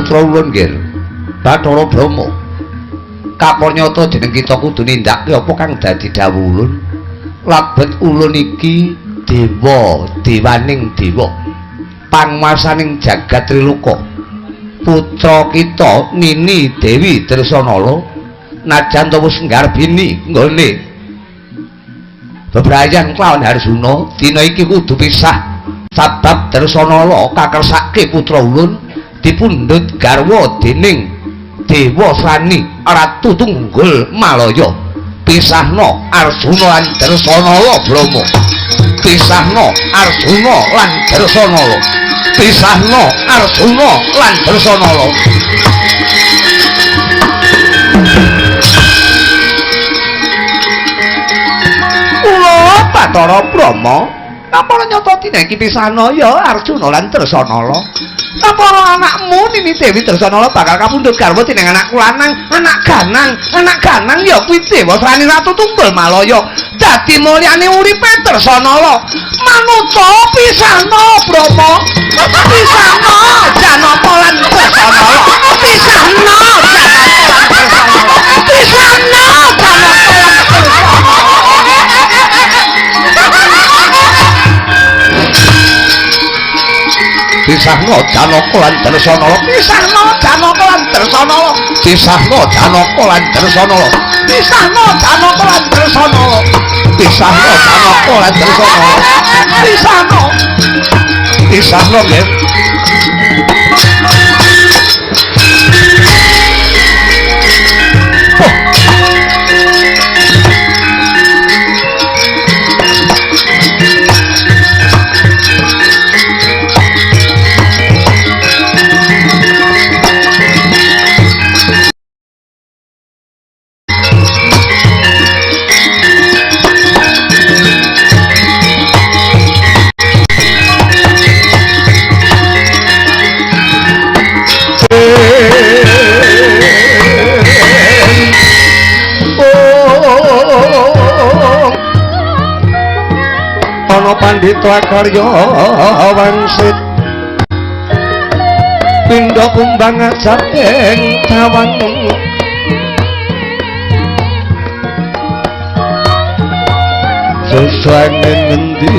Putra ulun nggih Bathara Brahma. Kapanyata jeneng kita kudu nindakake apa kang dadi dawuh ulun. Labet ulun iki dewa, dewaning dewa, panguwasaning jagat triloka. Putra kita Nini Dewi Dresanala najan to wis nggarbini nggone bebrayan kelawan Arjuna, dina iki kudu pisah sabab Dresanala kakersake putra ulun dipundhut garwa dening Dewa Srani Ratu Tunggul Malaya. Pisahna Arjuna lan Dresanala Brahma. Pisahna Arjuna lan Dresanala. Pisahna Arjuna lan Dresanala. Kula Bathara Brahma napa nyata dina iki pisahna ya Arjuna lan Dresanala. Napa anakmu Nini Dewi Dresanala bakal kapundhut garwa dening anakku lanang, anak ganang, anak ganang ya kuwi Dewa Srani Ratu Tunggul Malaya. Dadi mulyane uripe Dresanala. Manutsa pisahna Brahma. Pisahna Janaka lan Dresanala. Pisahna Janaka lan Dresanala. Pisahna Janaka lan Dresanala. Pisahna Janaka lan Dresanala. Pisahna Janaka lan Dresanala. Pisahna Janaka lan Dresanala. Pisahna Janaka lan Dresanala. Pisahna Janaka lan Dresanala. Pisahna. Pisahna nggih. Pandita karya wangsit pindha kumbang ajab ing tawang sesange ngendi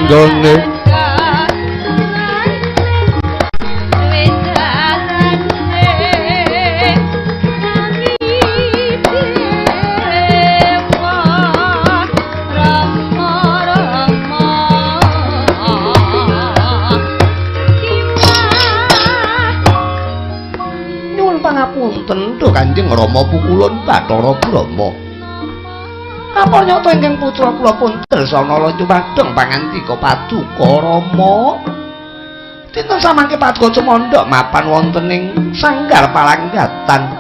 nggone Kanjeng Rama pukulun Bathara Brahma. Napa nyata ingkang putra kula pun Dresanala nyumadheng pangandika paduka Rama. Dinten samangke paduka cemandhak mapan wonten ing sanggar palanggatan.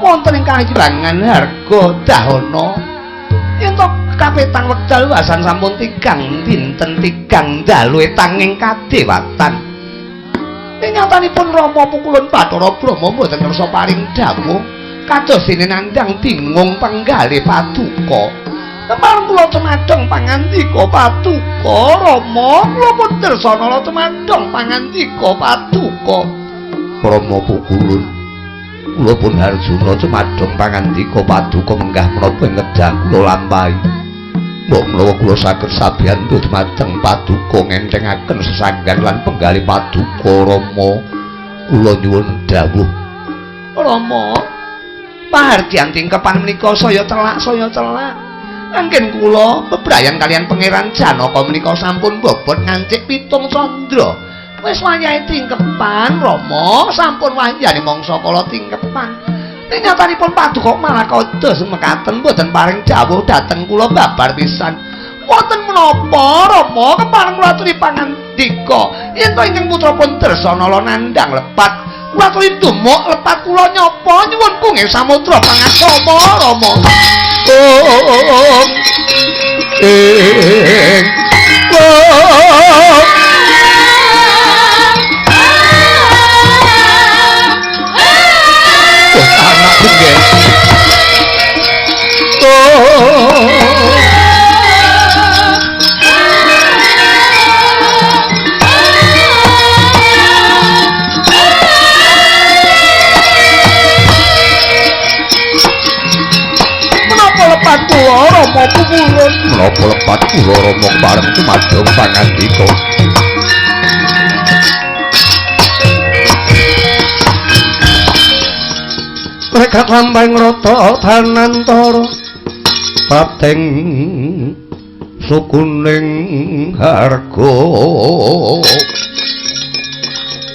Wonten ing kahyangan harga dahana. Yen to kapetang wekdal wasan sampun tigang dinten tigang dalu etanging kadewatan. Nyatanipun Rama pukulun Bathara Brahma mboten kersa paring dawuh kados dene nandhang bingung penggalih paduka. Kepareng kula cemadhong pangandika paduka Rama, kula pun Dresanala cemadhong pangandika paduka. Rama pukulun kula pun Arjuna cemadhong pangandika paduka menggah menapa ing kedah kula lampahi. Mbok menawa kula saged sabiyantu dumateng paduka ngenthengaken sesanggan lan penggalih paduka Rama, kula nyuwun dawuh. Rama, pahargyan tingkepan menika saya telak saya telak. Anggen kula bebrayan kalian Pangeran Janaka menika sampun bobot ngancik 7 candra. Wis wayahe tingkepan Rama, sampun wayahane mangsa kala tingkepan. Nyatanipun paduka malah kados mekaten mboten paring dawuh dhateng kula babar pisan. Wonten menapa Rama kepareng kula aturi pangandika yen to ingkang putra pun Dresanala nandhang lepat kula aturi dumuk lepat kula nyapa nyuwun kunging samudra pangasama Rama. Om ing Rama pukulun? Menapa lepat kula Rama kepareng tumadong pangandika? Rekat lampahing rata danantara pateng sukuning harga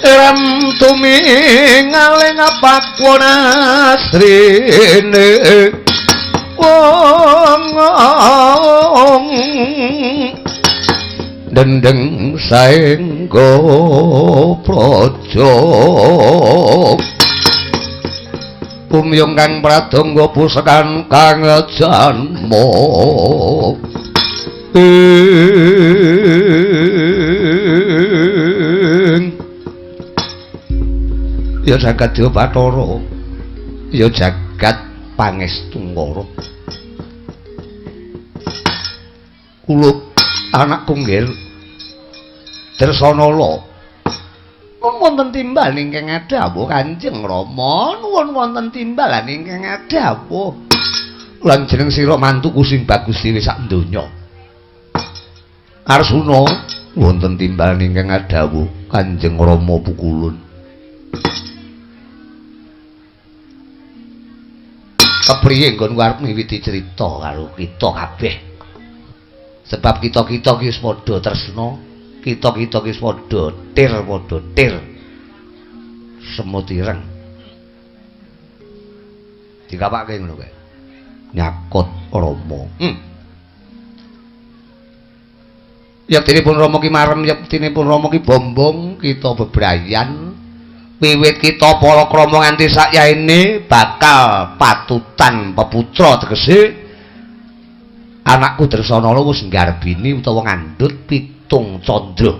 eram tumingaling apakwan asrine wong dendeng saengga praja pumyung kang pradangga pusekan kang janma ing ya jagat Dewa Bathara ya jagat Pangestungkara kula anakku nggih Dresanala nuwun wonten timbal ingkang adhawuh Kanjeng Rama, nuwun wonten timbalan ingkang adhawuh. Lan jeneng sira mantuku sing bagus dhewe sak donya. Arsuna wonten timbalan ingkang adhawuh Kanjeng Rama pukulun. Kepriye nggonku arep miwiti crita karo kita kabeh? Sebab kita-kita ki wis padha tresna, kita-kita ki wis padha tir semut ireng. Dikapake ngono kae. Nyakot Rama. Yektinipun Rama ki marem, yektinipun Rama ki bombong, kita bebrayan. Wiwit kita palakrama nganti sakyaene bakal patutan peputra, tegese anakku Dresanala wis nggarbini utawa ngandhut 7 candra.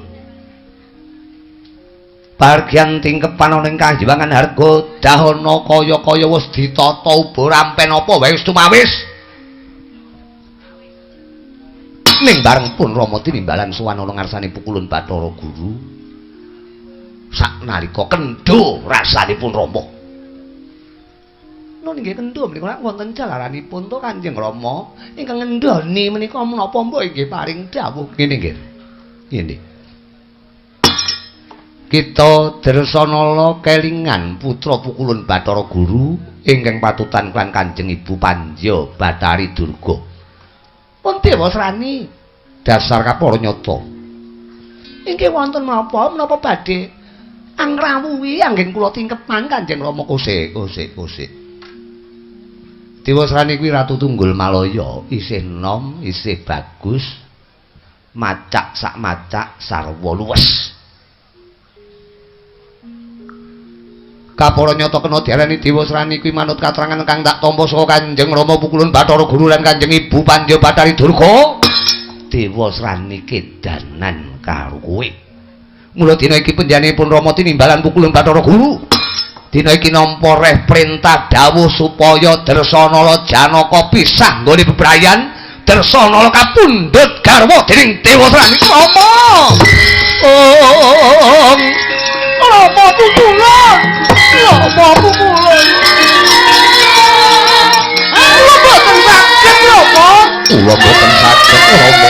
Bagian tingkepan ana ing kahyangan harga dahana kaya-kaya wis ditata uba rampen apa wae wis tumawis. Ning bareng pun Rama tinimbalan sowan ana ngarsane pukulun Bathara Guru. Saknalika kendho rasanipun Rama. Nun nggih kendho menika lak wonten jalaranipun to Kanjeng Rama. Ingkang ngendhoni menika menapa mbok inggih paring dawuh. Ngene nggih. Ngene. Kita Dresanala kelingan putra pukulun Bathara Guru ingkang patutan klan Kanjeng Ibu Pandya Bathari Durga. Pun Dewasrani dasar kapara nyata. Inggih wonten menapa menapa badhe angrawuhi anggen kula tingkepan Kanjeng Rama. Kosek kosek kosek. Dewasrani kuwi Ratu Tunggul Malaya, isih nom, isih bagus, macak sak macak sarwa luwes. Kapara nyata kena diarani Dewasrani kuwi manut katrangan kang tak tampa saka Kanjeng Rama pukulun Bathara Guru lan Kanjeng Ibu Pandya Bathari Durga. Dewasrani kedanan karo kowe. Mula dina iki penjenenganipun Rama tinimbalan pukulun Bathara Guru. Dina iki nampa reh perintah dawuh supaya Dresanala Janaka pisah nggone bebrayan, Dresanala kapundhut garwa dening Dewasrani. Rama. Om. Rama pukulun. Rama pukulun. Kula boten saged Rama. Kula boten saged Rama.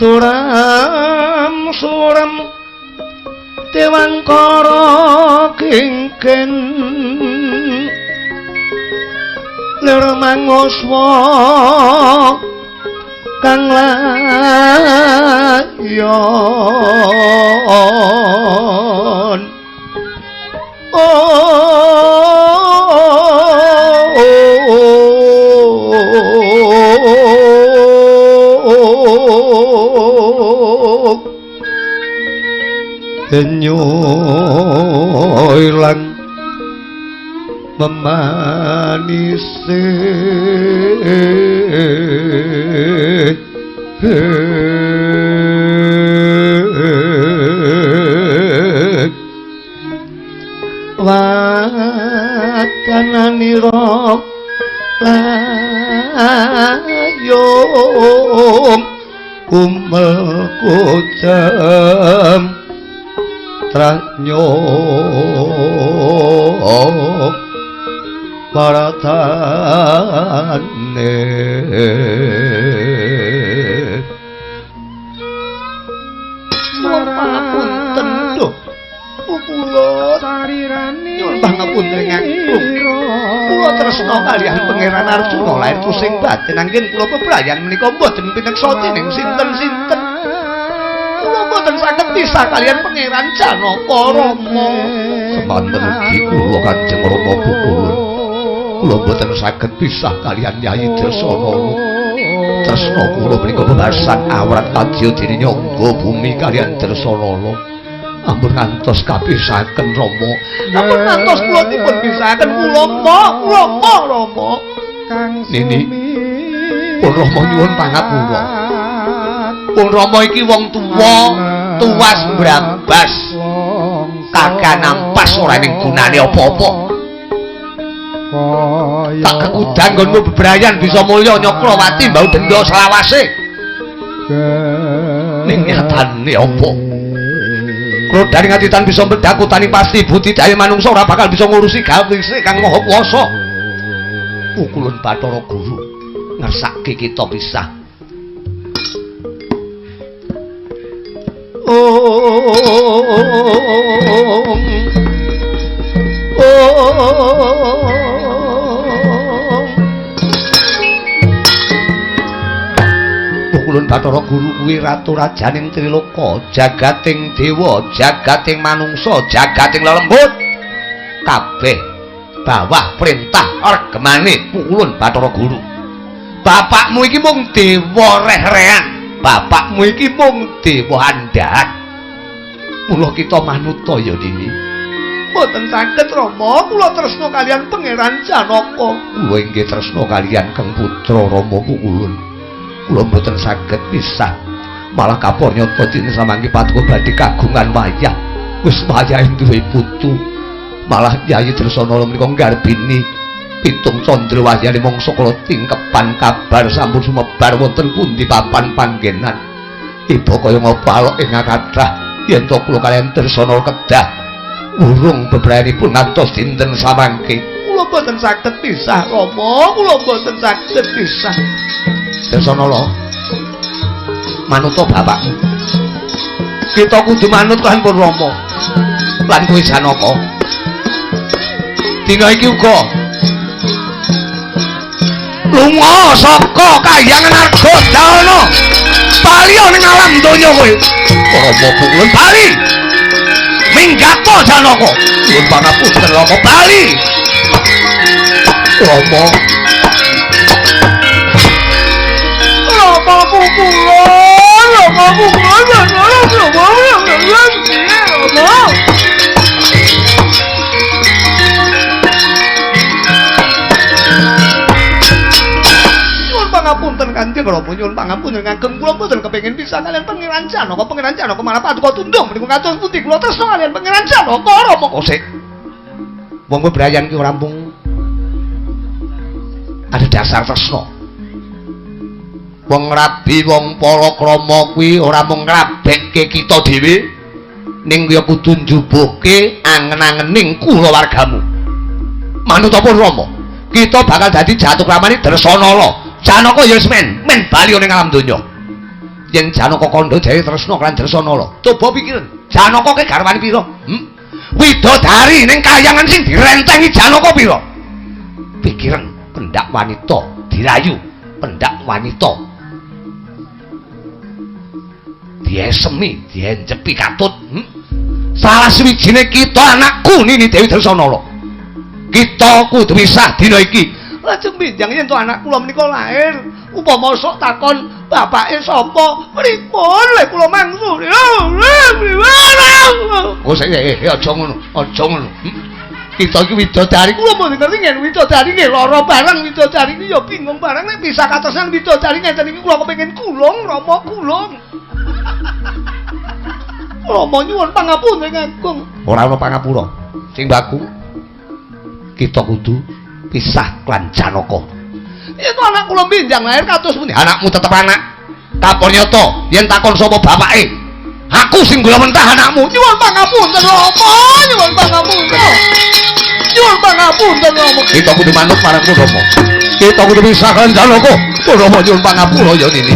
Suram suram dewangkara kingken lir manguswa kang layon. Oh, Enyo ilang memanise watananira layung kumel kocam tranyo paratane. Nyuwun pangapunten duh kula sarirane nyuwun pangapunten ingkang kula tresna kaliyan Pangeran Arjuna lair tusing batin anggen kula bebrayan menika mboten pineksa dening sinten-sinten. Kula mboten saged pisah kaliyan Pangeran Janaka Rama. Semanten ugi kula Kanjeng Rama Pukulun. Kula mboten saged pisah kaliyan Yayi Dresanala. Tresna kula menika bebasan awrat kadya dene nyangga bumi kaliyan Dresanala. Ampun ngantos kapisahaken Rama. Ampun ngantos kula dipun pisahaken kula kula Rama. Nini, pun Rama nyuwun pangapura. Pun Rama iki wong tuwa, tuwas brabas. Kagak nampas ora ning gunane apa-apa. Tak kekudan nggonmu bebrayan bisa mulya Nyakrawati mbau denda selawase. Ning nyatane apa? Krodane ngatitan bisa mbedakutani pasti budidaya manungsa ora bakal bisa ngurusi gawe kang maha kuwasa. Pukulun Bathara Guru ngersake kita pisah. Om Om Pukulun Bathara Guru kuwi ratu rajaning Triloka, jagating dewa, jagating manungsa, jagating lelembut. Kabeh bawah perintah regemane Pukulun Bathara Guru. Bapakmu iki mung dewa reh-rehan, bapakmu iki mung dewa andhahan. Mula kita manuta ya Nini. Mboten saged Rama, kula tresna kaliyan Pangeran Janaka. Kula inggih tresna kaliyan Kang Putra Rama Pukulun. Kula mboten saged pisah. Malah kapor nyata dene samangke paduka badhe kagungan wayah. Wis wayahe duwe putu. Malah Yayi Dresanala menika nggarbini pitung candra wayahane mangsa kala tingkepan kabar sampun sumebar wonten pundi papan panggenan. Iba kaya ngapa alok ing kathah yen to kula kaliyan Dresanala kedah wurung bebrayanipun ngantos dinten samangke. Kula mboten saged pisah Rama, kula mboten saged pisah. Dresanala, manuta bapakmu. Kita kudu manut lan pun Rama lan kuwi Janaka. Dina iki uga lunga saka kahyangan Argodana. Bali ning alam donya kowe. Rama Pukulun bali. Minggato Janaka. Nyuwun pangapunten Rama bali. Rama Rama Pukulun, Rama Pukulun, Rama Pukulun, Rama. Nyuwun pangapunten Kanjeng Rama, nyuwun pangapunten kagem kula mboten kepengin pisah kaliyan Pangeran Janaka. Pangeran Janaka malah paduka tundung menika ngantos pundi kula tresna kaliyan Pangeran Janaka Rama kosek. Wong bebrayan ki ora mung ada dasar tresna. Wong rabi wong palakrama kuwi ora mung ngrabekke kita dhewe ning ya kudu njubuhke angen-angening kulawargamu. Manut apa Rama? Kita bakal dadi jatuh kramane Dresanala. Janaka ya wis men bali ning alam donya. Yen Janaka kandha dhewe tresna kan Dresanala. Coba pikirin, Janaka ke garwane pira? Widodari ning kayangan sing direntengi Janaka pira? Pikiran pendak wanita dirayu, pendak wanita diesemi, diencepi katut. Salah suwijine kita anakku Nini Dewi Dresanala. Kita kudu pisah dina iki. Lajeng benjang yen to anak kula menika lair, upama sok takon Bapake sapa? Pripun lek kula mangsu? Oh, sik aja ngono, aja ngono. Kita iki widodari, kula mboten ngerti yen widodari nggih lara bareng, widodari iki ya bingung bareng nek bisa katosan widodari ngeten iki kula kepengin gulung, Rama gulung. Rama nyuwun pangapunten agung. Ora ana pangapura. Sing baku kita kudu pisah lan Janaka. Yen anak kula benjang lahir kados pundi? Anakmu tetep anak. Kapur nyata yen takon sapa bapake, aku sing gula mentah anakmu. Nyuwun pangapunten Rama, nyuwun pangapunten. Nyuwun pangapunten Rama. Kita kudu manut marang Rama. Kita kudu pisah lan Janaka. Rama nyuwun pangapura ya nini.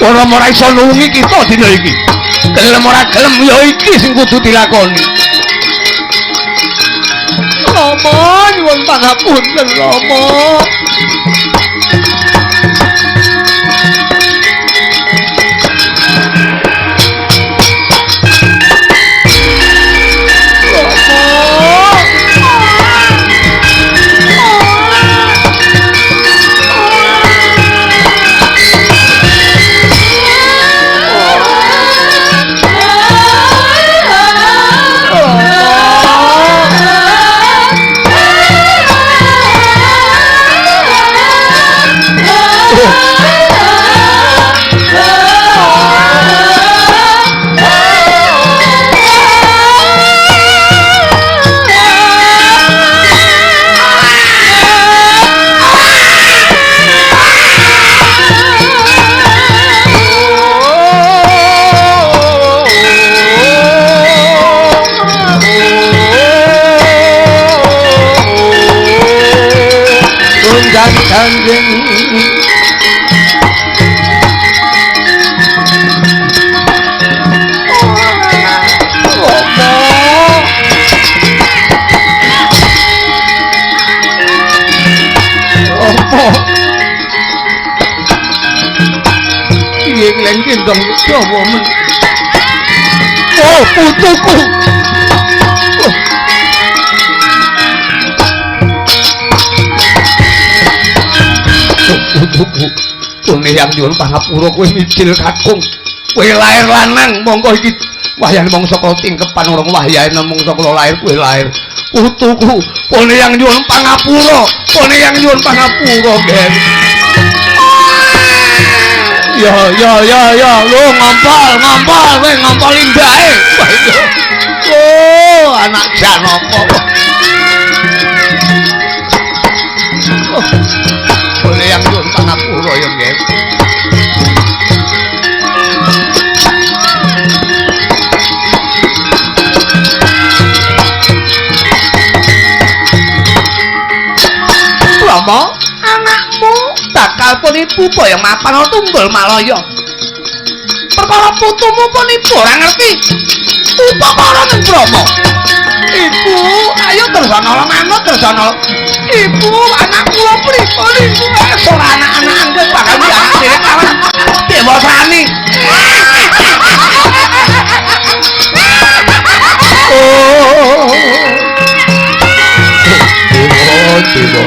Rama ora iso nulungi kita dina iki. Gelem ora gelem ya iki sing kudu dilakoni. Rama nyuwun pangapunten Rama. Kanjeng Rama, piye kleng gendong dawa men. Oh, putuku. Putuku, pune yang nyuwun pangapura kowe mijil kakung. Kowe lahir lanang, monggo iki wayah mangsa kala tingkepan ora wahyahe mangsa kala lahir kowe lahir. Putuku, pune yang nyuwun pangapura, pune yang nyuwun pangapura, Gen. Ya ya ya ya, lu ngompol, ngompol, kowe ngompol imbahe. Oh, anak Janaka. Boleh yang nyuwun pangapura ya nggih. Rama, anakmu bakal pun ibu boyong mapan tunggul Malaya. Perkara putumu pun ibu ora ngerti. Upakara ning Brahma. Ibu, ayo Dresanala manut Dresanala. Ibu, anak kula pripun ibu? Ora anak-anakan kowe bakal anak dhewe kawan dewasane. Oh. Dewa, dewa.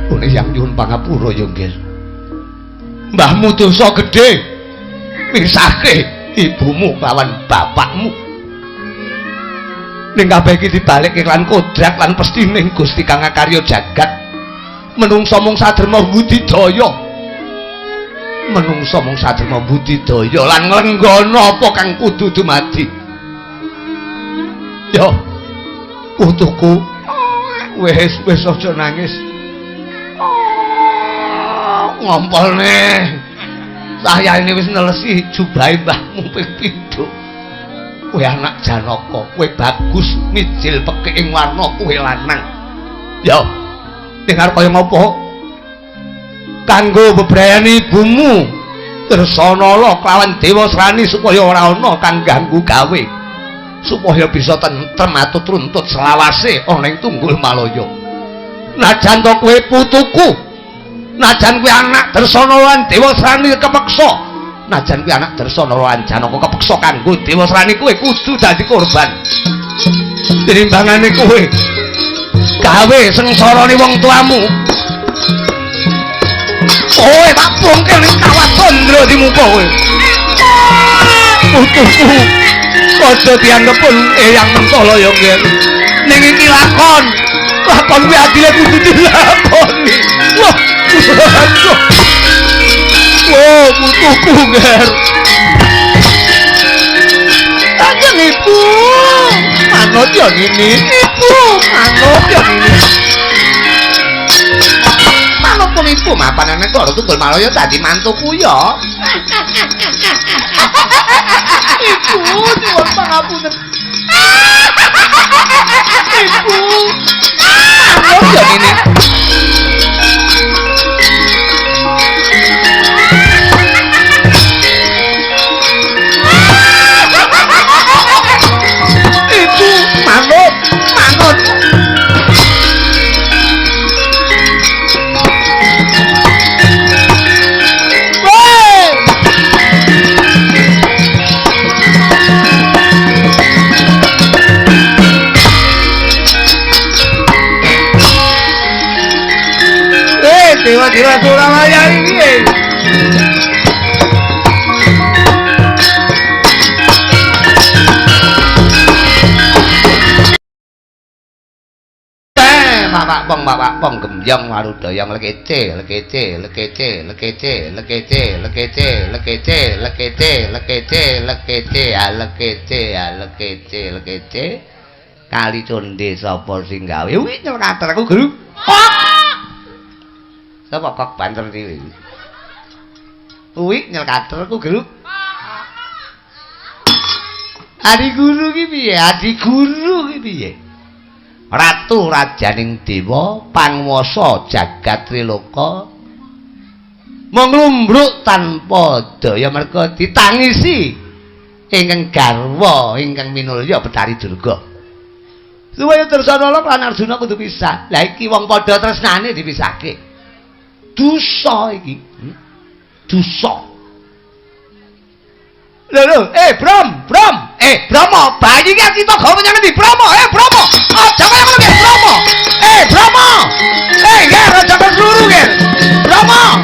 Pune yang nyuwun pangapura ya nggih. Mbahmu dosa gedhe misahke ibumu lawan bapakmu. Ning kabeh iki dibalikke lan kodrat lan pestining Gusti kang akarya jagat. Menungsa mung saderma budidaya. Menungsa mung saderma budidaya lan nglenggana apa kang kudu dumadi. Yo putuku, wis wis aja nangis. Ngompolne. Sahyane wis nelesi jubahe mbahmu ping pindho. Kowe anak Janaka, kowe bagus mijil pekik ing warna kowe lanang. Yo, ning arep kaya ngopo? Kanggo bebrayani ibumu Dresanala kelawan Dewasrani supaya ora ana kang ganggu gawe. Supaya bisa tentrem atut runtut selawase ana ing Tunggul Malaya. Najan to kowe putuku, najan kowe anak Dresanala lan Dewasrani kepeksa, najan kowe anak Dresanala lan Janaka kepeksa kanggo Dewasrani kowe kudu dadi korban. Tinimbangane kowe gawe sengsarane wong tuamu. Kowe tak bongkel ning kawat Candra di muka kowe. Putuku aja dianggep pun eyang mentala ya nggih. Ning iki lakon. Lakon kuwi adile kudu dilakoni. Wah, wah, putuku nger. Kanjeng Ibu, manut ya ngene. Ibu, manut ya ngene. Manut pun ibu mapan nang karo Tunggul Malaya dadi mantuku ya. Ibu, nyuwun pangapunten. Ibu, manut ya ngene. Ibu, manut, manut. Dewa-dewa Surabaya iki. Bapak pong, bapak pong gembyong warudayang lekece, lekece, lekece, lekece, lekece, lekece, lekece, lekece, lekece, lekece, lekece, lekece, lekece. Kali conde sapa sing gawe? Wih, nyelkater aku guru. Sapa kok banter dhewe? Kuwi nyelkater ku guru. Adi guru ki piye? Adi guru ki piye? Ratu rajaning dewa panguwasa jagat triloka mung lumbruk tanpa daya merga ditangisi ingkang garwa ingkang minulya Betari Durga. Supaya Dresanala lan Arjuna kudu pisah. Lah iki wong padha tresnane dipisahke. Dosa iki. Dosa. Lho lho, Brom, Brom. Bromo, bayi iki kita gawe menyang endi? Bromo, Bromo. Aja kaya ngono ki, Bromo. Bromo. Nger aja kesluru ki. Bromo.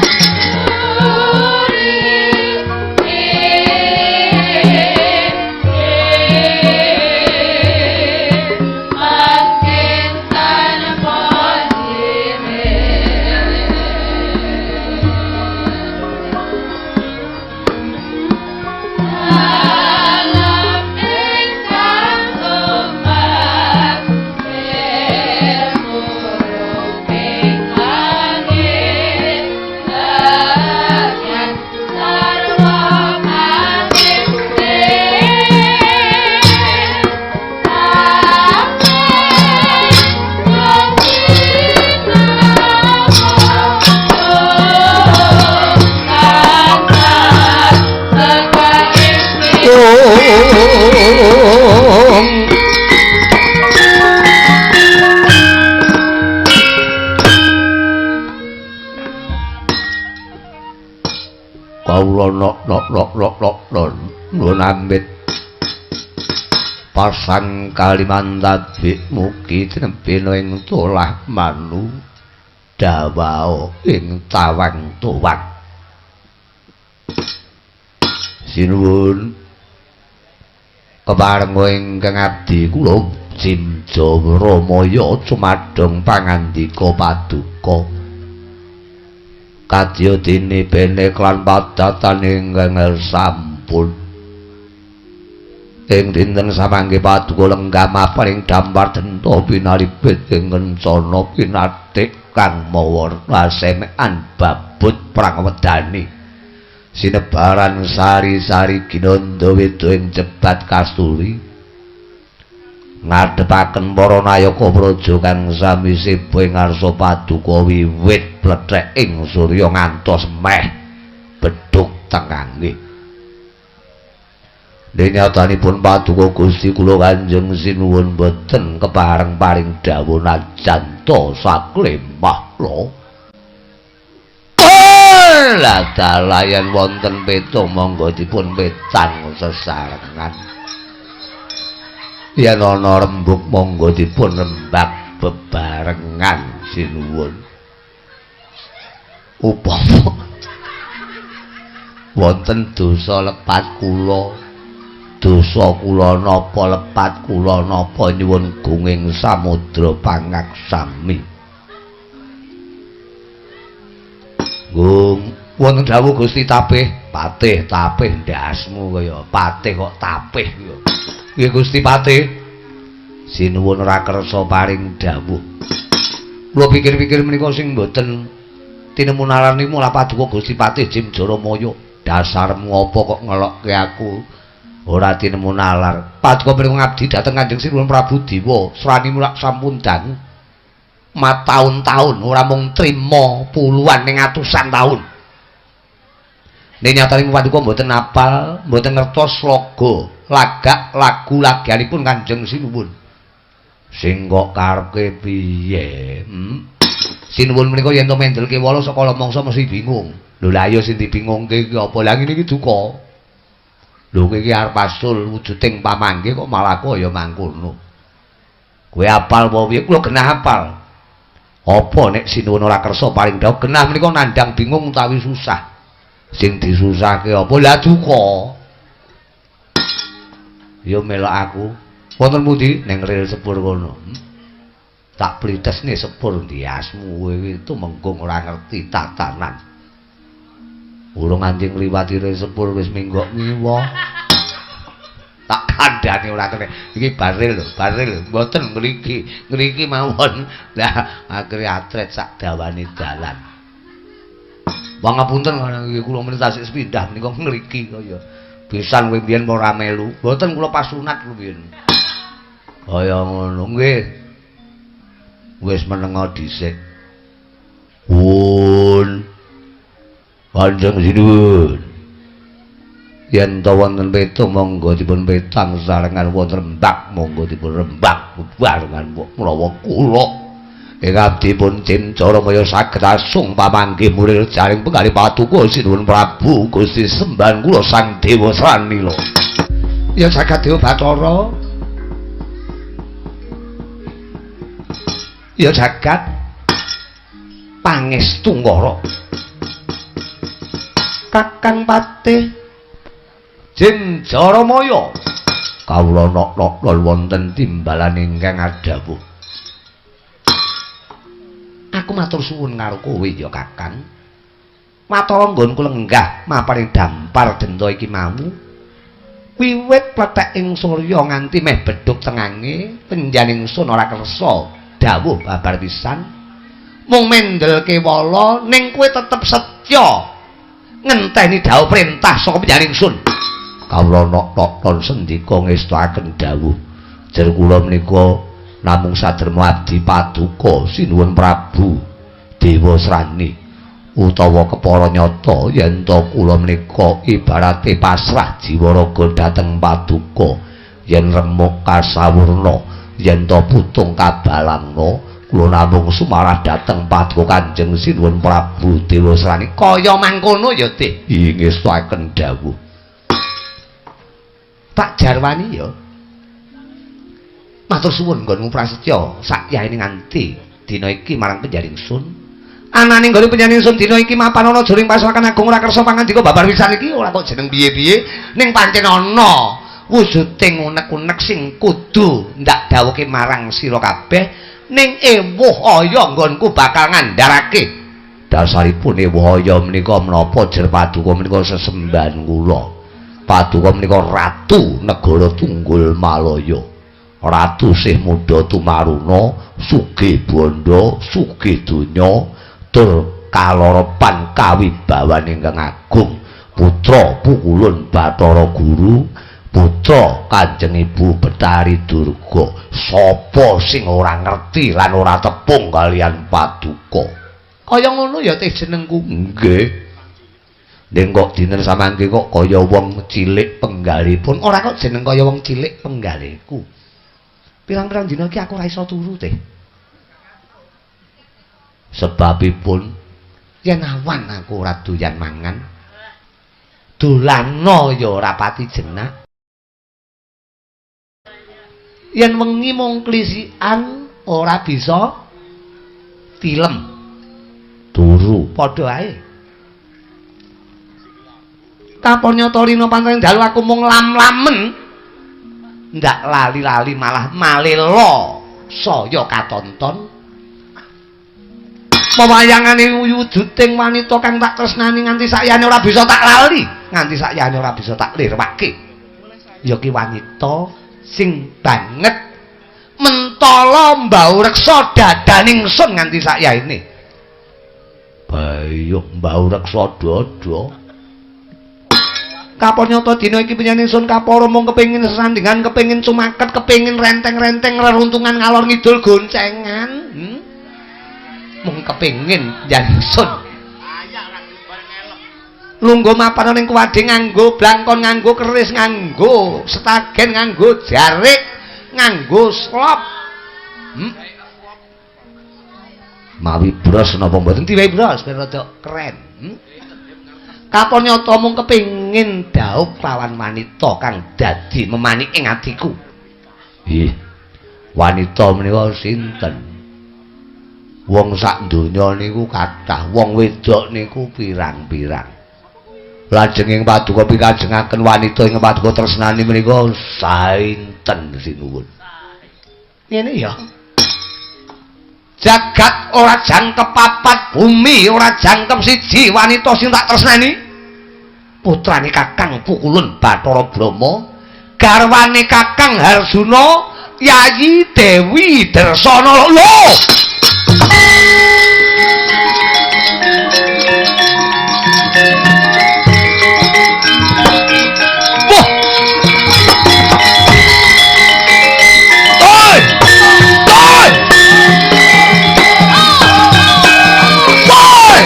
Kawula nok nok nok nok nok nuwun ambit pasang Kalimantan mugi tinebena ing tolah manu dawao ing tawang tuwang. Sinuwun keparenga ingkang abdi kula Jimja Ramaya cumadong pangandika paduka kadya dene bene klan padatan ingkang sampun ing dinten samangke paduka lenggah mapan ing dampar denta pinalibet ing kencana pinatik kang mawa semekan babut prang wedani sinebaran sari-sari ginanda wedo ing jebat kasturi ngadhepaken para nayaka praja kang sami seba ing ngarsa paduka wiwit plethek ing surya ngantos meh bedhug tengange. Dinyatanipun paduka Gusti kula Kanjeng sinuwun boten kepareng paring dawuh najan ta saklemah lho. Lah dalayan wonten peta monggo dipun petang sesarengan. Yen ana rembug monggo dipun rembag bebarengan sinuwun. Upama wonten dosa lepat kula, dosa kula napa lepat kula napa nyuwun gunging samudra pangaksami. Gung wonten dawuh Gusti Tapih, Patih Tapih ndasmu kaya Patih kok Tapih ya. Nggih Gusti Patih. Sinuwun ora kersa paring dawuh. Kula pikir-pikir menika sing mboten tinemu nalarnimu lah paduka Gusti Patih Jim Jaramaya. Dasarmu apa kok ngelokke aku ora tinemu nalar. Paduka menika ngabdi dhateng Kanjeng Sinuwun Prabu Dewa, sranimu lak sampun dangu. Mataun-taun ora mung trima puluhan ning atusan taun. Ning nyatane paduka mboten apal, mboten ngertos sloga, lagak lagu lagianipun Kanjeng Sinuwun. Sing kok karepke piye? Sinuwun menika yen to mendel kewala saka mangsa mesti bingung. Lho lha ayo sing dibingungke iki apa? Lah ngene iki duka. Lho kowe iki arep asul wujuding pamanggih kok malah kaya mangkono. Kowe apal apa piye? Kula genah apal. Apa nek sinuwun ora kersa paring dawuh genah menika nandhang bingung utawi susah. Sing disusahke apa? Lah duka. Ya melok aku. Wonten pundi? Ning rel sepur kono. Tak plitesne sepur ndiasmu kowe iki tumenggung ora ngerti tatanan. Urung nganti ngliwati rel sepur wis minggok ngiwa. Tak kandhane ora kene. Iki baril lho, baril lho. Mboten ngriki, ngriki mawon. Lah akhire atret sak dawane dalan. Wong ngapunten iki kula menika tasik sepindah menika ngriki kaya. Pisan kowe biyen ora melu. Mboten kula pas sunat kula biyen. Kaya ngono nggih. Wis menengo dhisik. Pun Kanjeng Sinuwun. Yen to wonten petung monggo dipun petang sarengan wonten rembak monggo dipun rembak bebarengan menawa kula ing abdi pun Jim Jaramaya saged asung pamanggih murir jaring penggalih paduka Sinuwun Prabu Gusti sembahan kula Sang Dewa Sranila. Ya jagat Dewa Bathara. Ya jagat Pangestungkara. Kakang Patih Jim Jaramaya kawula nok-nok wonten timbalan ingkang adhawuh. Aku matur suwun karo kowe ya Kakang. Watara nggonku lenggah maparing dampar denda iki mau. Wiwit plethek ing surya nganti meh bedhug tengange, penjaning sun ora kersa dawuh babar pisan. Mung mendel kewala ning kowe tetep setya ngenteni dawuh perintah saka penjaning sun. Kawula nok-nok sendika ngestuaken dawuh. Jer kula menika namung saderma abdi paduka Sinuwun Prabu Dewa Srani utawa kepara nyata yen to kula menika ibarate pasrah jiwa raga dhateng paduka yen remuk kasawurna yen to putung kabalangna kula namung sumarah dhateng paduka Kanjeng Sinuwun Prabu Dewa Srani. Kaya mangkono ya Tih. Ngestuaken dawuh. Tak jarwani ya. Matur suwun nggonmu prasetya sakyaene nganti dina iki marang penjaring sun. Anane nggone penjaring sun dina iki mapan ana jroning pasawakan agung ora kersa pangandika babar pisan iki ora kok jeneng piye-piye ning pancen ana wujuding unek-unek sing kudu ndak dawuhke marang sira kabeh ning ewuh aya nggonku bakal ngandharake. Dasaripun ewuh aya menika menapa jer paduka menika sesembahan kula. Paduka menika ratu negara Tunggul Malaya. Ratu sih muda tumaruna, sugih bondo, sugih donya, tur kaloropan kawibawan ingkang agung. Putra Pukulun Bathara Guru, putra Kanjeng Ibu Betari Durga. Sapa sing ora ngerti lan ora tepung kalian paduka? Kaya ngono ya teh jenengku. Nggih. Ning kok dinten samangke kok kaya wong cilik penggalipun. Ora kok jeneng kaya wong cilik penggaliku. Pirang-pirang dina iki aku ora iso turu teh. Sebabipun yen awan aku ora doyan mangan. Dolana ya ora pati jenak. Yen wengi mung klisikan ora bisa tilem. Turu padha ae. Kapon nyata rina pancen dalu aku mung lam-lamen. Ndak lali-lali malah malela saya katonton. Pewayangane wujuding wanita kang tak tresnani nganti sakyane ora bisa tak lali, nganti sakyane ora bisa tak lirwake. Ya ki wanita sing banget mentala mbau reksa dadaning sun nganti sakyane. Bayung mbau reksa dada. Kapon nyata dina iki penyanyi sun kapara mung kepengin sesandingan, kepengin cumaket, kepengin renteng-renteng reruntungan ngalor ngidul goncengan. Mung kepengin sun. Lungguh mapan ning kuwade nganggo blangkon, nganggo keris, nganggo setagen, nganggo jarik, nganggo slop. Mawi bros napa mboten diwehi bros ben rada keren. Kapon nyata mung kepengin dhaup lawan wanita kang dadi memanik ing atiku. Ih, wanita menika sinten? Wong sak donya niku kathah, wong wedok niku pirang-pirang. Lajeng ing paduka pikajengaken wanita ing paduka tresnani menika sainten sinuwun. Ngene ya. Jagat ora jangkep papat, bumi ora jangkep siji wanita sing tak tresnani. Putrane Kakang Pukulun Bathara Brahma, garwane Kakang Harsuna, Yayi Dewi Dresanala. Lho! Wah! Oi! Oi! Oi!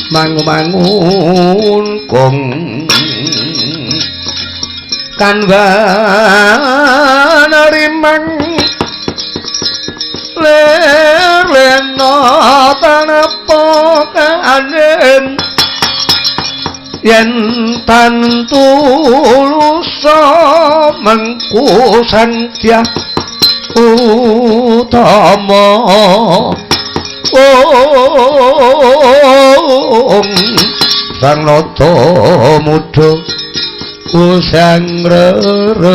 Mangu mangun kong kanwan rimang ler lena tanapa kanen yen tan tulusa mengku sandya utama. Om Sang Nata Muda usang rerepa.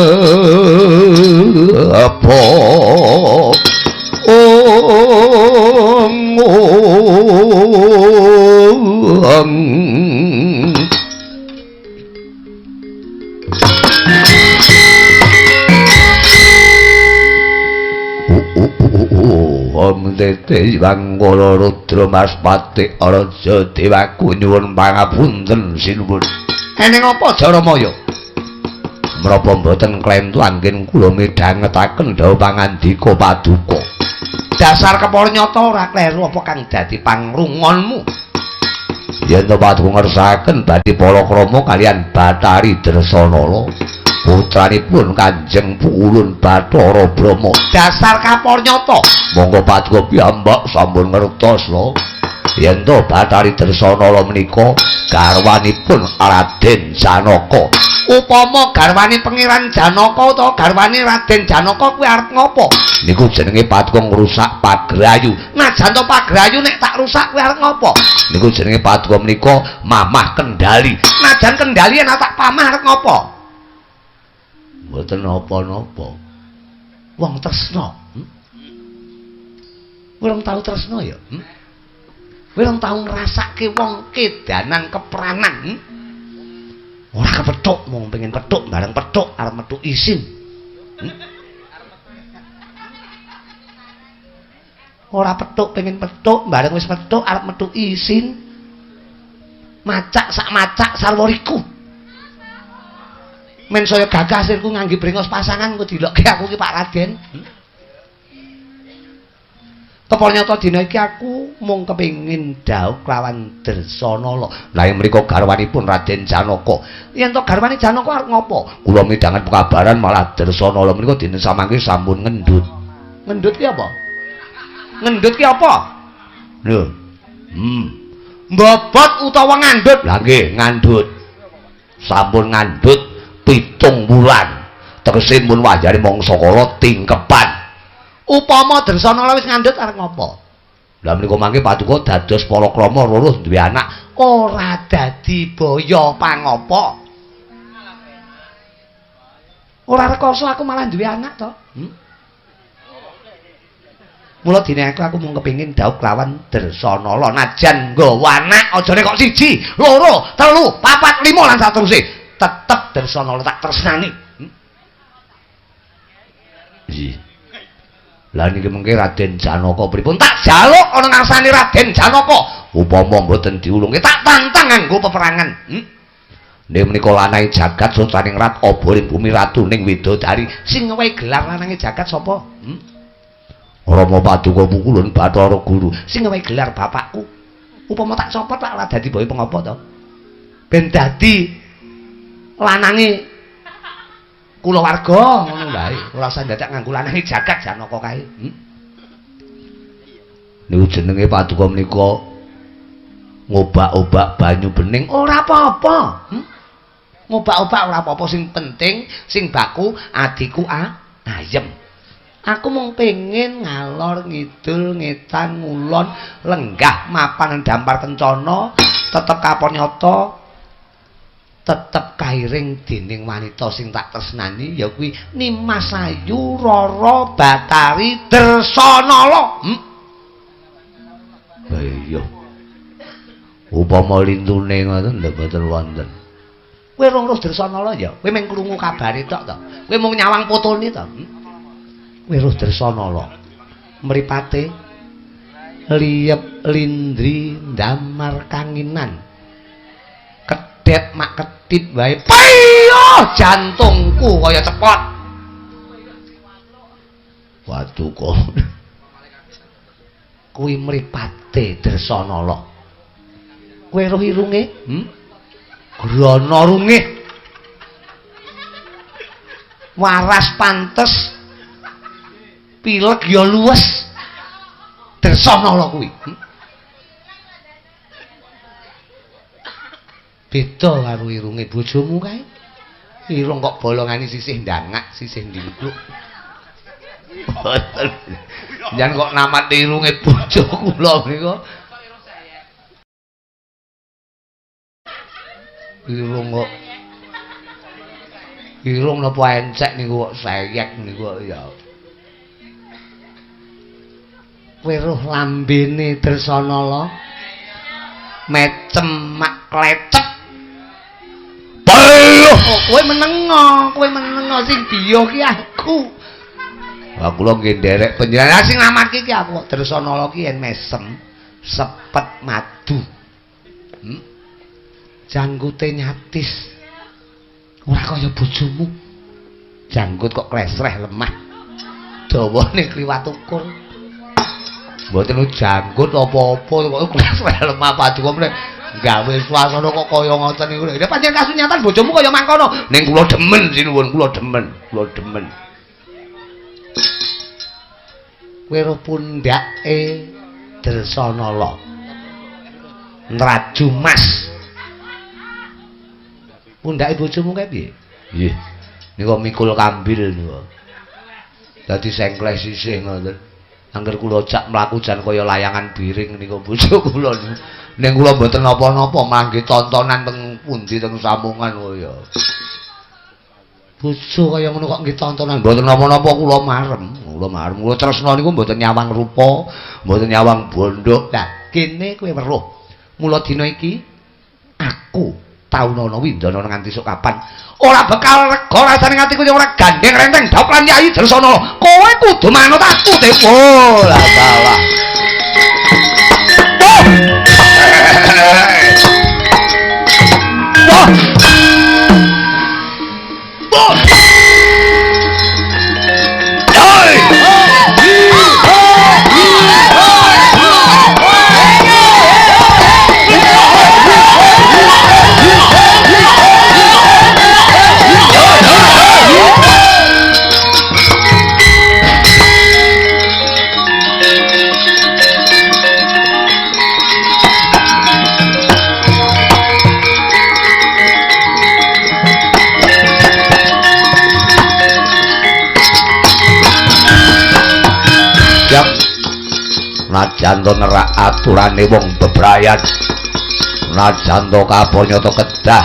Om Om Om Tete Wangkara Rudra Maspati Raja Dewaku nyuwun pangapunten sinuwun. Eneng apa Jaramaya? Menapa mboten klentu anggen kula midhangetaken dawuh pangandika paduka. Dasar kepara nyata ora kleru apa kang dadi pangrungonmu. Yen to paduka ngersakaken badhe palakrama kaliyan Bathari Dresanala. Putranipun Kanjeng Pukulun Bathara Brahma. Dasar kapor nyata. Monggo paduka piyambak sampun ngertos lho. Yen to Bathari Dresanala menika garwanipun Raden Janaka. Upama garwane Pangeran Janaka utawa garwane Raden Janaka kuwi arep ngopo? Niku jenenge paduka ngrusak pagrayu. Najan to pagrayu nek tak rusak kuwi arep ngopo? Niku jenenge paduka menika mamah kendali. Najan kendali nek tak pamah arep ngopo? Mboten napa-napa. Wong tresna. Kowe tau tresna ya? Kowe tau ngrasake wong kedanan kepranan. Ora kepethuk, mung pengen pethuk bareng pethuk arep metu isin. Ora pethuk pengen pethuk bareng wis pethuk arep metu isin. Macak sak macak sarwa riku. Men saya gagah sirku ngangge brengos pasangan engko dilokke aku ki Pak Raden. Kepala nyata dina iki aku mung kepengin dhaup kelawan Dresanala. Lah ing mriku garwanipun Raden Janaka. Yen to garwane Janaka arep ngopo? Kula midhanget pekabaran malah Dresanala menika dina samangke sampun ngendut. Ngendut ki apa? Ngendut ki apa? Lho. Mbobot utawa ngandhut? Lah nggih, ngandhut. Sampun ngandhut 7 wulan. Tegese mun wajare mangsa kala tingkepan. Upama Dresanala wis ngandhut arep ngopo? Lah menika mangke paduka dados palakrama loro duwe anak, ora dadi boyo pangapa. Ora rekoso aku malah duwe anak to. Mula dene aku mung kepengin dhaup kelawan Dresanala najan nggawa anak ajane kok 1, 2, 3, 4, 5 lan sateruse. Tetep Dresanala tak tresnani. Iya. Lah niki mengke Raden Janaka pripun? Tak jaluk ana ngarsane Raden Janaka. Upama mboten diulungke tak tantang nganggo peperangan. Nek menika lanange jagat sultaning rat obore bumi ratuning widodari. Sing ngewehi gelar lanange jagat sapa? Rama Paduka Pukulun Bathara Guru. Sing ngewehi gelar bapakku. Upama tak copot tak ora dadi boyo pengapa to? Ben dadi lanange kulawarga ngono wae, ora usah dadak nganggo lanange jagat Janaka kae. Niku jenenge paduka menika ngobak-obak banyu bening ora apa-apa. Ngobak-obak ora apa-apa, sing penting sing baku adiku ayem. Aku mung pengin ngalor ngidul ngetan ngulon lenggah mapan dampar kencana tetep kapanyata tetep kairing dening wanita sing tak tresnani ya kuwi Nimas Ayu Rara Batari Dresanala. Lah iya. Upama lintune ngoten lho mboten wonten. Kowe rong roh Dresanala ya, kowe mung krungu kabare tok to. Kowe mung nyawang fotone to. Kowe roh Dresanala. Mripate liyep lindri ndamar kanginan. Det mak ketip wae. Piyo jantungku kaya cepot. Waduh kok. Kuwi mripate Dresanala. Kowe roh irunge? Grana rungih. Waras pantes. Pilek ya luwes. Dresanala kuwi. Beda karo irunge bojomu kae. Irung kok bolongane sisih ndangak, sisih ndingkluk. Mboten. Jan kok namat irunge bojo kula menika. Irung kok irung napa encek niku kok seyek niku ya. Weruh lambene Dresanala mecem mak klecek. Kowe menengo sing biyo ki aku. Lah kula nggih nderek panjenengan sing ngamatke ki aku kok Dresanala ki yen mesem sepet madu. Janggute nyatis. Ora kaya bojomu. Janggut kok klesreh lemah. Dawane kliwat ukur. Mboten janggut apa-apa kok klesreh lemah paduka meneh. Gawe suasana kok kaya ngoten niku. Lha pancen kasunyatan bojomu kaya mangkono. Ning kula demen sinuwun, kula demen, kula demen. Kowe roh pundhake Dresanala. Nraju Mas. Pundhake bojomu kae piye? Nggih. Niku mikul kambil niku. Dadi sengkleh sisih ngoten. Angger kula jak mlaku jan kaya layangan biring niku bojo kula niku. Ning kula mboten napa-napa mangke tontonan teng pundi teng Samungan kaya. Bojo kaya ngono kok nggih tontonan mboten napa-napa kula marem. Kula marem. Kula tresna niku mboten nyawang rupa, mboten nyawang bondo. Lah kene kowe weruh. Mula dina iki aku taunana windana nganti sok kapan ora bekal rega rasane atiku ora gandeng renteng dhok lan Yayi Dresanala. Kowe kudu manut aku, Dewa. Lah salah. Oh. Oh. Hey. Najan to nerak aturane wong bebrayan, najan to kapanyata kedah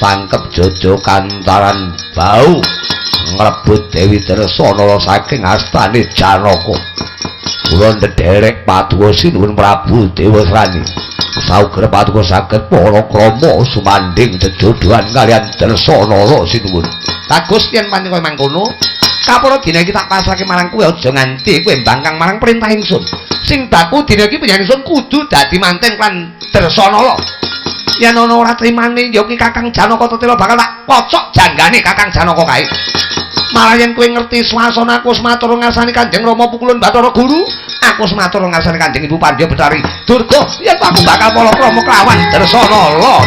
tangkep jojo kantaran bau ngrebut Dewi Dresanala saking astane Janaka. Kula ndherek paduka sinuwun Prabu Dewasrani. Sauger paduka saged palakrama sumandhing jejodhoan kaliyan Dresanala sinuwun. Bagus yen pancen kaya mangkono. Kapara dina iki tak pasrahke marang kowe, aja nganti kowe mbangkang marang perintah ingsun. Sing baku dina iki panjenengan ingsun kudu dadi manten lan Dresanala. Yen ana ora trimane ya ki Kakang Janaka Tetela bakal tak pocok janggane Kakang Janaka kae. Malah yen kowe ngerti swasana aku wis matur ngarsane Kanjeng Rama Pukulun Bathara Guru, aku wis matur ngarsane Kanjeng Ibu Pandya Betari Durga, yen aku bakal palakrama kelawan Dresanala.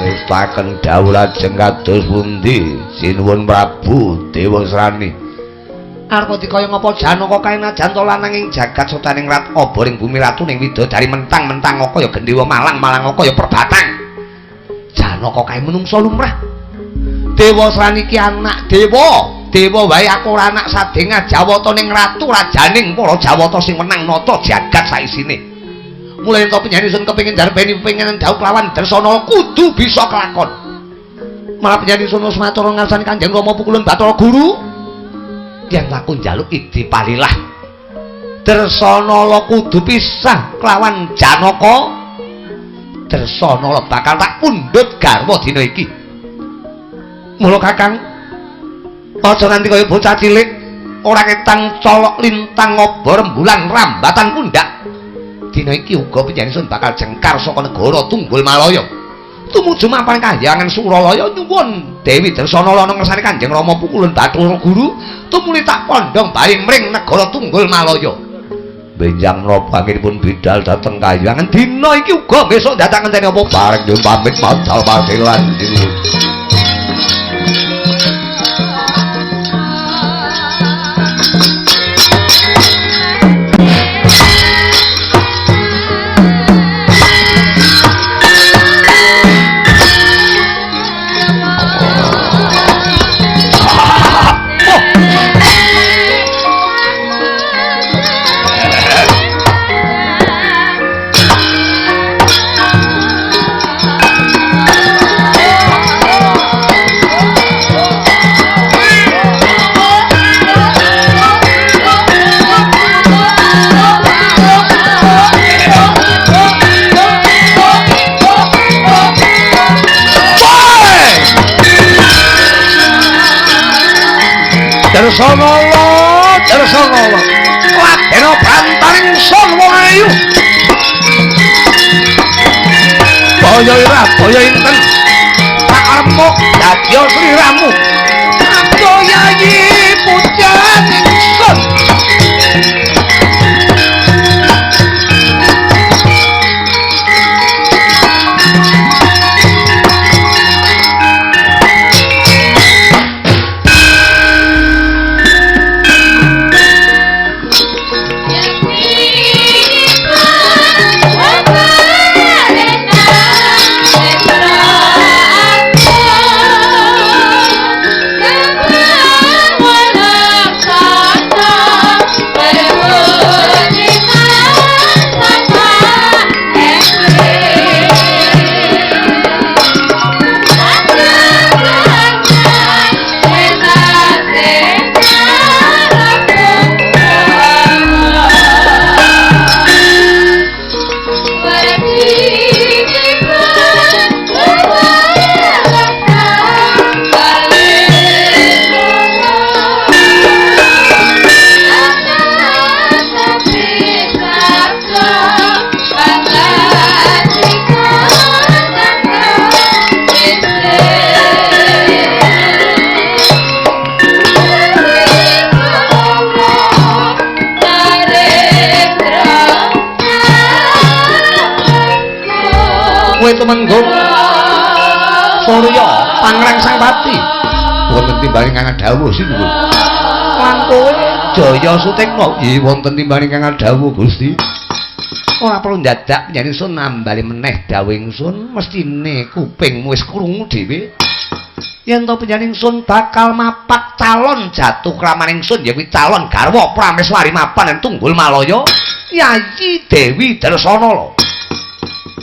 Wis taken dawuh lajeng kados pundi sinuwun Prabu Dewasrani? Arep dikaya ngapa Janaka kae najan to lanang ing jagat sutaning rat obor ing bumi ratuning widodari mentang-mentang kaya gendhewa malang-malang kaya perbatang. Janaka kae menungsa lumrah. Dewasrani ki anak dewa, dewa wae aku ora anak sadengah Jawata ning ratu rajaning para Jawata sing menang nata jagat saisine. Mulane ento penyanyi sun kepengin darbeni pengen dhaup lawan Dresanala kudu bisa kelakon. Malah penyanyi sun wis matur ngarsane Kanjeng Rama Pukulun Bathara Guru, yen aku njaluk idi palilah Dresanala kudu pisah kelawan Janaka. Dresanala bakal tak pundhut garwa dina iki. Mula Kakang aja nganti kaya bocah cilik ora ketang colok lintang obor rembulan rambatan pundak. Dina iki uga panjenengan sun bakal jengkar saka negara Tunggul Malaya tumuju mapan kahyangan Suralaya nyuwun Dewi Dresanala ana ngersane Kanjeng Rama Pukulun Bathara Guru tumuli tak pondhong bae mring negara Tunggul Malaya. Benjang menapa anggenipun bidal dhateng kahyangan dina iki uga besok datang ngenteni apa bareng nyuwun pamit madal pasilan sinuwun. Dresanala, Dresanala, ladena bantaring sun wong ayu. Baya ira, baya inten, tak remuk dadi sliramu. Abdo yayi pujan ingsun. marang Sang Pati. Wonten timbang ingkang dawuh sinuwun. Lan kowe Jaya Sutikna, nggih wonten timbang ingkang dawuh Gusti. Ora perlu ndadak yen ingsun nambali meneh dawuh ingsun, mestine kupingmu wis krungu dhewe. Yen to panjenengan ingsun bakal mapak calon jatuh kraman ingsun ya kuwi calon garwa Prameswari mapan ing Tunggul Malaya, Yayi Dewi Dresanala.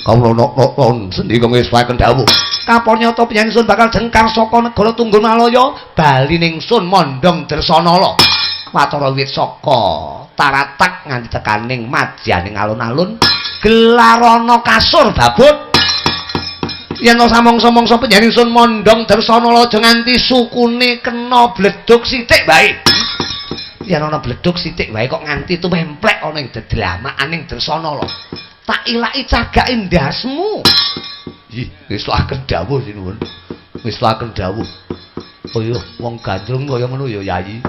Kawula nok-nok sendika ngestuaken dawuh. Kapornyata panjenengan ingsun bakal jengkar saka negara Tunggul Malaya, bali ningsun mondhong Dresanala. Watara wit saka taratak nganti tekaning madyaning alun-alun gelarana kasur babut. Yen to samangsa-mangsa panjenengan ingsun mondhong Dresanala aja nganti sukune kena bledug sithik wae. Yen ana bledug sithik wae kok nganti tumemplek ana ing dedlamakaning Dresanala. Tak ilaki cagake ndasmu. Ih, wis laken dawuh sinuwun. Wis laken dawuh. Oh iya, wong gandrung kaya ngono ya, Yayi.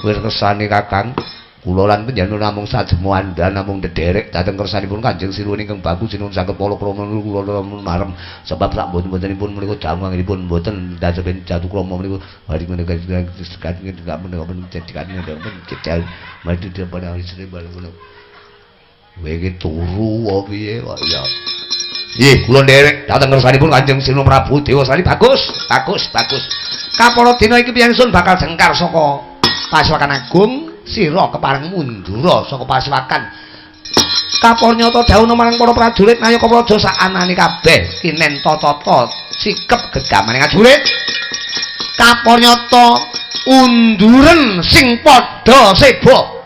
Wis kersane Kakang. Kula lan panjenengan namung sajemo andhan namung ndederek dhateng kersanipun Kanjeng Sinuwun ingkang bagus sinuwun saged palakrama kula marem sebab sak mboten-mbotenipun menika dangunipun mboten dados jatuh krama menika hari menika kowe iki turu apa piye kok ya. Nggih, kula nderek dhateng kersanipun Kanjeng Sinuwun Prabu Dewasari. Bagus, bagus, bagus. Kapara dina iki piyangsun bakal jengkar saka Pasewakan Agung, sira kepareng mundura saka pasewakan. Kapornyata dawuh marang para prajurit Nayaka Praja sakanane kabeh kinen tata sikep gegamane ngajurit. Kapornyata unduren sing padha seba.